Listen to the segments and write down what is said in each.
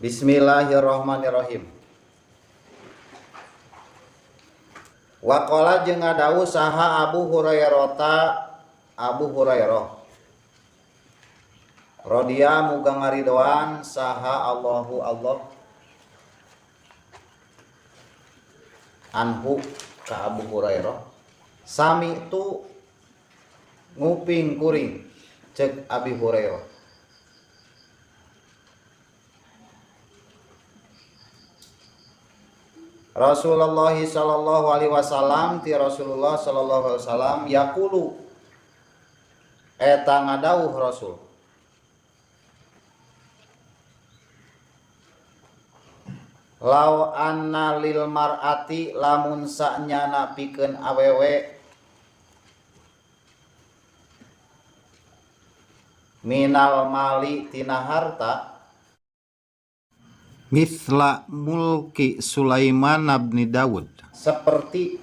Bismillahirrahmanirrahim. Waqala jeung ngadawuh saha Abu Hurairah Abu Hurairah radhiya muga ngaridoan saha Allahu Allah anhu ka Abu Hurairah sami tu nguping kuring cek Abi Hurairah Rasulullah sallallahu alaihi wasallam ti Rasulullah sallallahu alaihi wasallam yaqulu eta ngadawuh Rasul law anna lil mar'ati lamun sanyana pikeun awewe minal mali tina harta Mithla mulki Sulaiman bin Daud, seperti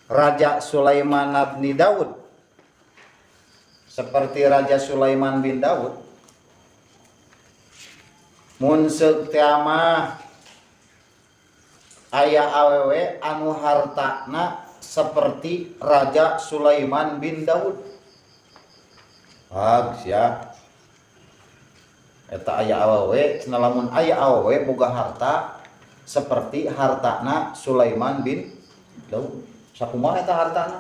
Raja Sulaiman bin Daud, seperti Raja Sulaiman bin Daud mun seuk teh mah aya awewe anu hartana seperti Raja Sulaiman bin Daud. Hag sia eta aya awewe cenah lamun aya awewe boga harta seperti hartana Sulaiman bin Daud. Sakumaha eta hartana?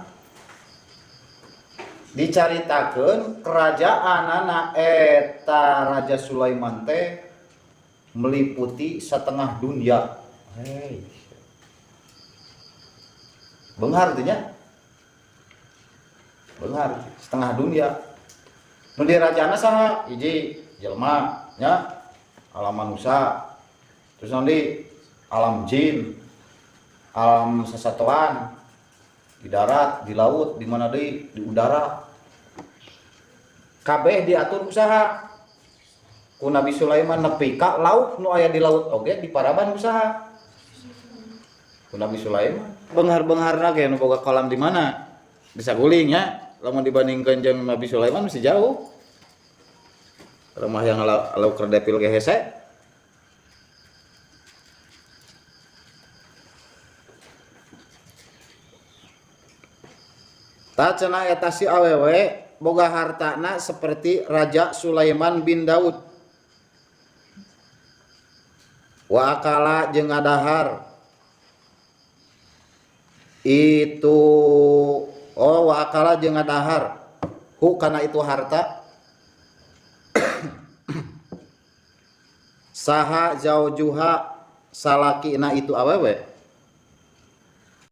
Dicaritakeun kerajaanana eta Raja Sulaiman teh meliputi setengah dunia. Hei. Beunghar teh nya. Beunghar setengah dunia. Nu dirajana saha? Hiji jelema nya, alam manusia. Terus nanti alam jin, alam sesatuan, di darat, di laut, di mana deui, di udara. Kabeh diatur usaha. Ku Nabi Sulaiman nepi ka laut nu aya di laut oge diparaban usaha. Ku Nabi Sulaiman beunghar-beungharna ge nu boga kolam di mana? Bisa guling nya. Lamun dibandingkeun jeung Nabi Sulaiman masih jauh. Rumah yang lauk kerdepil ge hese. Ta cenah eta si awewe boga hartana seperti Raja Sulaiman bin Daud. Wa akala jeung ngadahar itu oh wa akala jeung ngadahar hu kana itu harta saha zaujuha salakina itu awewe.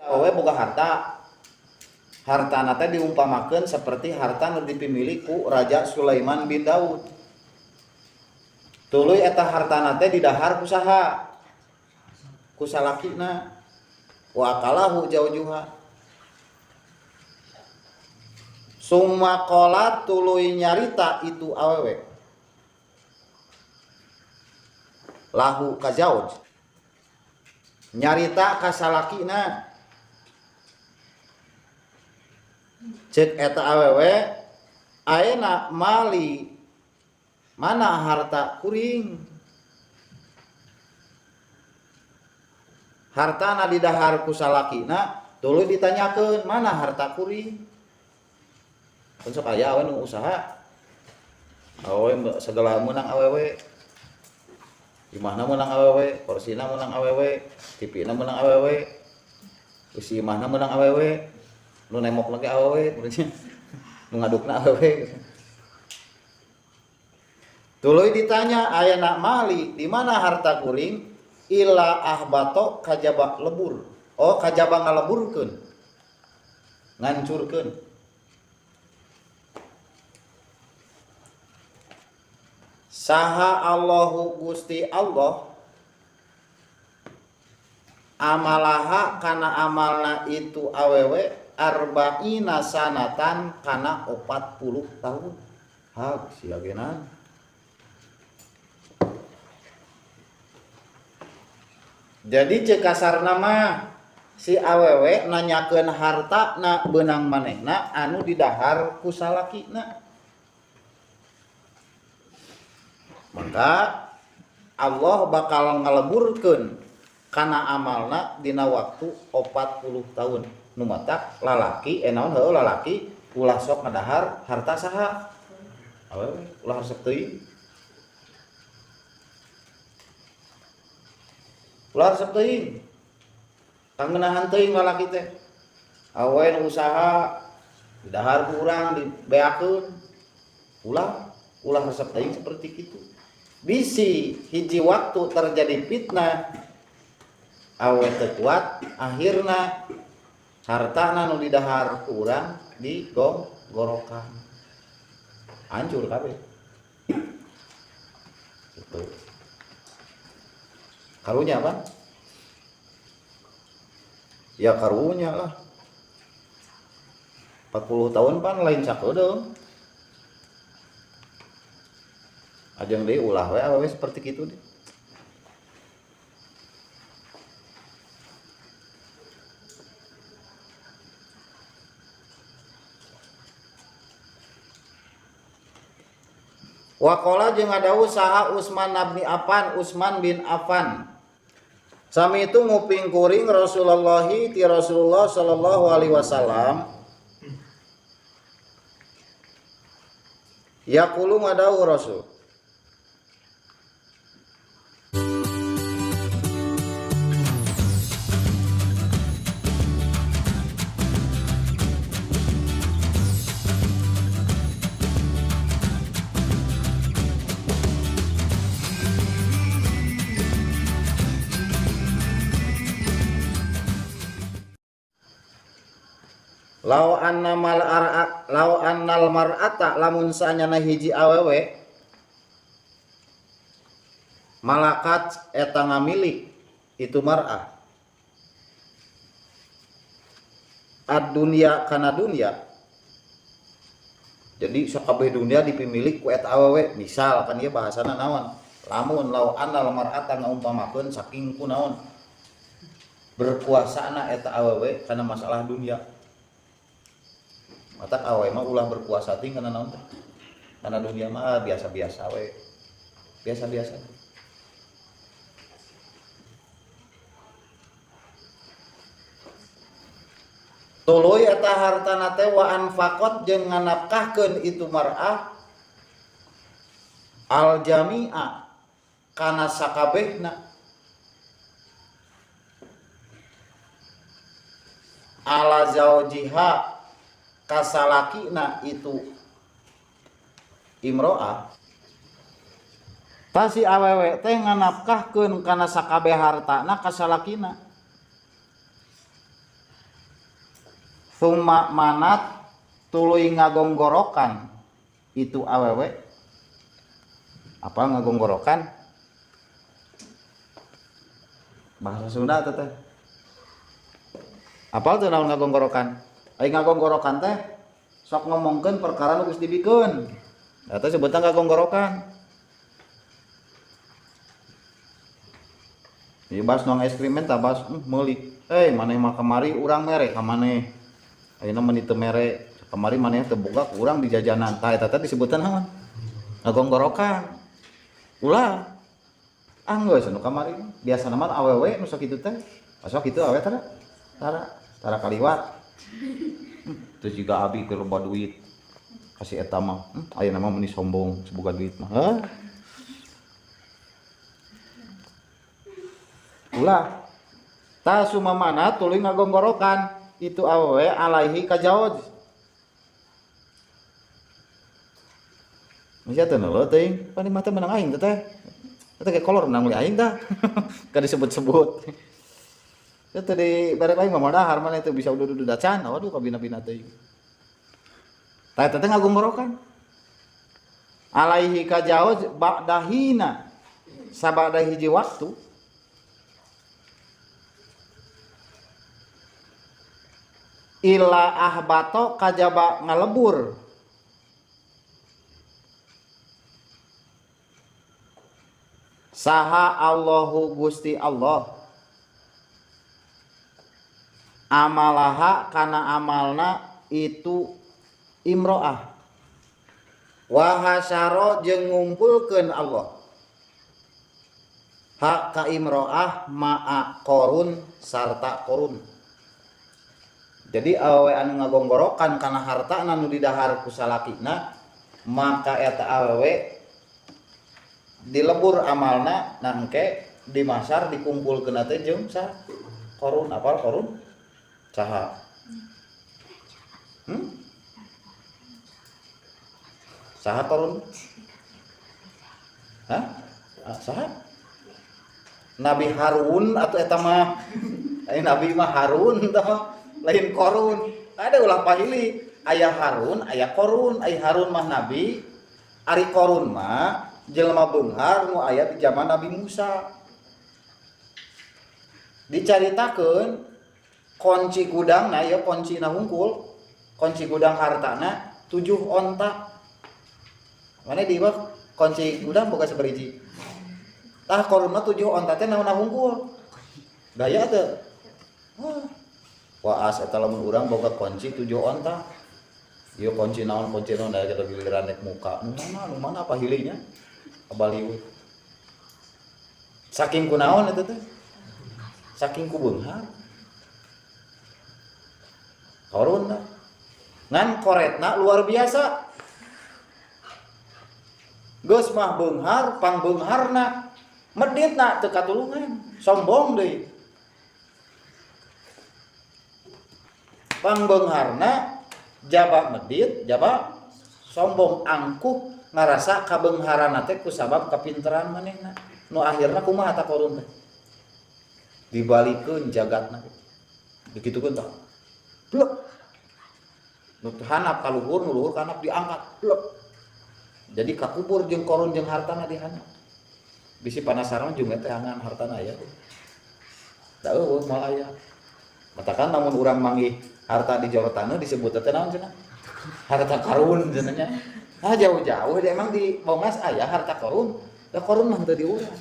Awewe boga harta, hartana teh diumpamakeun seperti harta nu dipimilik ku Raja Sulaiman bin Daud. Tuluy eta hartana teh didahar ku saha? Ku salakina. Wa akalahu zaujuha. Summa qala tuluy nyarita itu awewe lahu ka zauj, nyarita ka salakina. Cek eta awewe ayeuna mali mana harta kuring, hartana didahar ku salakina, tuluy ditanyakeun mana harta kuring. Kan sok aya awe nu usaha awewe segala meunang awewe, imahna meunang awewe, korsina meunang awewe, TV-na meunang awewe, isi imahna meunang awewe, nu nemok lagi awewe, nu ngadukna awewe. Tuluy ditanya ayana mali di mana harta kuring, ila ahbato kajaba lebur. Oh kajaba ngaleburkeun, ngancurkeun. Saha Allahu Gusti Allah amalaha kana amalna itu awewe arba'ina sanatan kana 40 tahun. Hak siageuna. Jadi cek kasarna mah si awewe nanyakeun hartana beunang manehna anu didahar ku salakina. Maka Allah bakal ngaleburkeun kana amalna dina waktu 40 tahun. Nu matak lalaki naon heuh lalaki ulah sok ngadahar harta saha. Awewe ulah resep teuing. Ulah resep teuing. Kangenahan teuing lalaki teh. Awewe nu usaha didahar ku urang dibeakeun. Ulah resep teuing seperti kitu. Bisi hiji waktu terjadi fitnah awewe teu kuat akhirna hartana nu didahar ku urang digonggorokan. Hancur kabeh. Gitu. Karunya apa? Ya karunya lah. 40 tahun pan lain sakedeung. Ajeng deui ulah we awewe seperti kitu deh. Waqala jeung ngadawuh saha Utsman bin Affan, Utsman bin Affan. Sami itu nguping kuring Rasulullah ti Rasulullah sallallahu alaihi wasallam. Yaqulu ngadawuh Rasul. Lau annamal ar'a lau annal mar'ata lamun saanyana hiji awewe malakat eta ngamilik itu mar'ah ad dunya kana dunya. Jadi sakabeh dunya dipimilik ku eta awewe, misal kan ieu bahasana naon lamun lau annal mar'ata ngaumpamakeun saking ku naon berkuasana eta awewe kana masalah dunya. Mata awe mah ulah berkuasa ting kana naon teh. Kana dunia mah biasa-biasa we. Biasa-biasa. Tuluy eta hartana teh wa anfaqat jeung nganapkahkeun itu mar'ah al jami'a kana sakabehna ala zaujiha kasalakina itu imro'ah. Tah si awewe teh nganapkahkeun kana sakabeh hartana kasalakina. Summa manat tuluy ngagonggorokan itu awewe. Apa ngagonggorokan? Bahasa Sunda teh teh. Apal teu naon ngagonggorokan? Ai ngagonggorokan teh sok ngomongkeun perkara nu geus dibikeun. Eta sebutan ngagonggorokan. Ieu bahas nuang es krim eta bahas meuli. Maneh mah kamari urang mere ka maneh. Ayeuna mah teu mere, kamari maneh teu boga ku urang di jajanan. Tah eta teh disebutan naon? Ngagonggorokan. Ulah. Ah geus anu kamari. Biasana mah awewe nu sakitu teh. Sok kitu awe tara. Tara kaliwat. Terus juga abi keur loba duit kasih eta mah ayeuna mah meuni sombong seboga duit mah. Heuh. Ulah ta sumamana tuluy ngagonggorokan itu awewe alaihi ka jaoz. Sia teh neuleuh teuing, pan mah teh menang aing teh. Eta ge kolor menang meuli aing tah. Ka disebut-sebut. Itu tadi bareng aing mah dahar mana itu bisa udah-udah dacan, waduh kabina-bina teuing. Tah eta teh ngagonggorokan. Alaihi ka jaoz ba'dahina sabada hiji waktu ila ahbato kajaba ngalebur saha Allahu Gusti Allah amalaha kana amalna itu imro'ah wa hasyara jeung ngumpulkeun Allah Hak ka imro'ah ma'a korun sarta korun. Jadi awewe anu ngagonggorokan kana hartana nu didahar ku salakina maka eta awewe dilebur amalna nangke di masar dikumpulkeun teh jeung saha? Korun. Apal korun? Saha? Saha korun? Hah? Saha? Nabi Harun atau eta mah Nabi mah Harun tah lain korun. Ada ulah pahili aya Harun aya korun. Aya Harun mah nabi, ari korun mah jelema beunghar nu aya di zaman Nabi Musa. Dicaritakeun kunci gudangna ya kuncina hungkul, kunci gudang hartana 7 onta. Mana di mah kunci gudang boga sabariji. Tah korunna 7 onta teh naon hungkul. Gaya teu. Wah. Waas eta lamun urang boga kunci 7 onta. Ieu kunci naon da kita giliran rek muka. Nu mana apa hilinya? Abaliu. Saking kunaon eta teh? Saking ku beunghar. Korun ngan koretna luar biasa. Geus mah beunghar, pangbeungharna meditna teu katulungan, sombong deui. Pangbeungharna jaba medit, jaba sombong, angkuh ngarasa kabeungharanna teh kusabab kapinteran manehna. Nu akhirna kumaha ta korun teh? Dibalikeun jagatna. Dikitukeun tah. Blek. Nu hanap ka luhur, nu luhur ka hanap diangkat. Blek. Jadi kakubur jeung korun jeung hartana di hanap. Bisi panasaran jeung teh hangan hartana aya. Da eueuh moal aya. Matakan lamun urang manggih harta di jero taneuh disebut teh naon cenah? Harta karun cenah nya. Ah jauh-jauh dia emang di Bongas aya harta karun. Da korun mah teu di urang.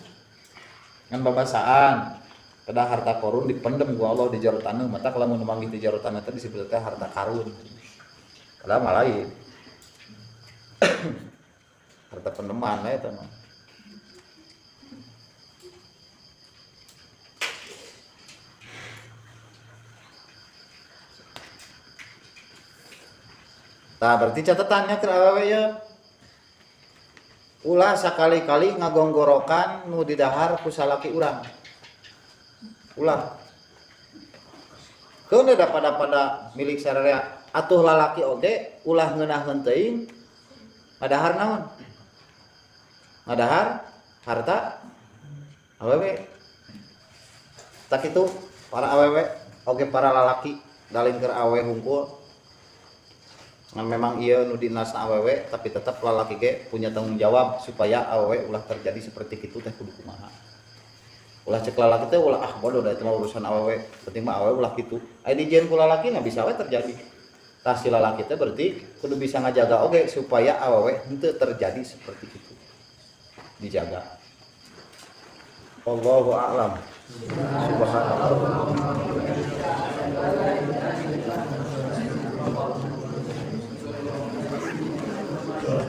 Ngan babasaan. Kedah harta korun dipendem ku Allah di jero taneuh, mata lamun manggih di jero taneuh teh disebut teh harta karun. Padahal mah lain. Harta pendeman lah eta mah. Tah berarti catatannya keur awewe ye. Ulah sakali-kali ngagonggorokan nu didahar ku salaki urang. Ulah. Keun da pada milik sararea atuh lalaki oge ulah ngeunaheun teuing ngadahar naon? Ngadahar harta awewe. Tak itu para awewe oge para lalaki dalin keur awewe hungkul. Nah, memang ieu nu dinasna awewe tapi tetap lalaki ge punya tanggung jawab supaya awewe ulah terjadi seperti kitu teh kudu kumaha. Ulah cek lalaki teh ulah ah bodoh da itu mah urusan awewe, penting mah awewe ulah kitu. Aya dijieun ku lalaki na bisa we terjadi. Tah si lalaki teh berarti kudu bisa ngajaga oge supaya awewe henteu terjadi seperti itu. Dijaga. Wallahu a'lam. Subhanallah.